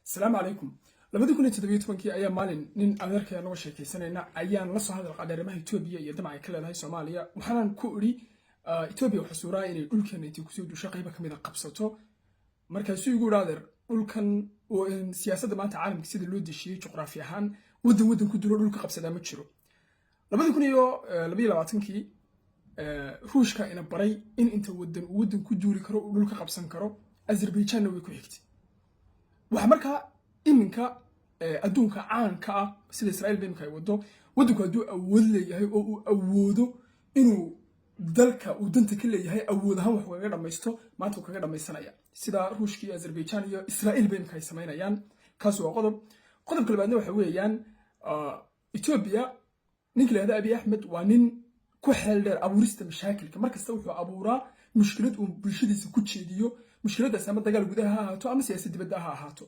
Asalaamu calaykum. 2017-kii ayaa maalin nin adeerkaya nagoo sheekaysanayna ayaan la soo hadal qaaday arrimaha Etoobiya iyo damac ay ka leedahay Soomaaliya. Waxaanan ku idhi, Etoobiya waxaa suuraa inay dhulkeena intay kusoo duusho qayba ka mid a qabsato. Markaasuu igu idhi, adeer, dhulkan siyaasadda maanta caalamka sida loo deshiyey juqraafi ahaan, waddan waddan ku dulo dhulka qabsadaa ma jiro. 2022-kii Ruushka ina baray in inta waddan uu waddan ku duuli karo, uu dhulka qabsan karo. Azerbaijanna way ku xigtay. Waxa markaa iminka adduunka caanka ah, sida Israa'iil ba iminka ay wado, waddanku hadduu awood leeyahay oo uu awoodo inuu dalka uu danta ka leeyahay awood ahaan wax kaga dhamaysto, maanta uu kaga dhamaysanaya, sida Ruushka iyo Azerbaijan iyo Israa'iil ba iminka ay samaynayaan. Kaas waa qodob. Qodobka labaadna waxa weeyaan, Etoobiya ninka la yihahda Abiy Axmed waa nin ku xeel dheer abuurista mashaakilka. Markasta wuxuu abuuraa mushkilad uu bulshadiisa ku jeediyo, mushkiladaas ama dagaal gudaha ha ahaato ama siyaasad dibadda ha ahaato.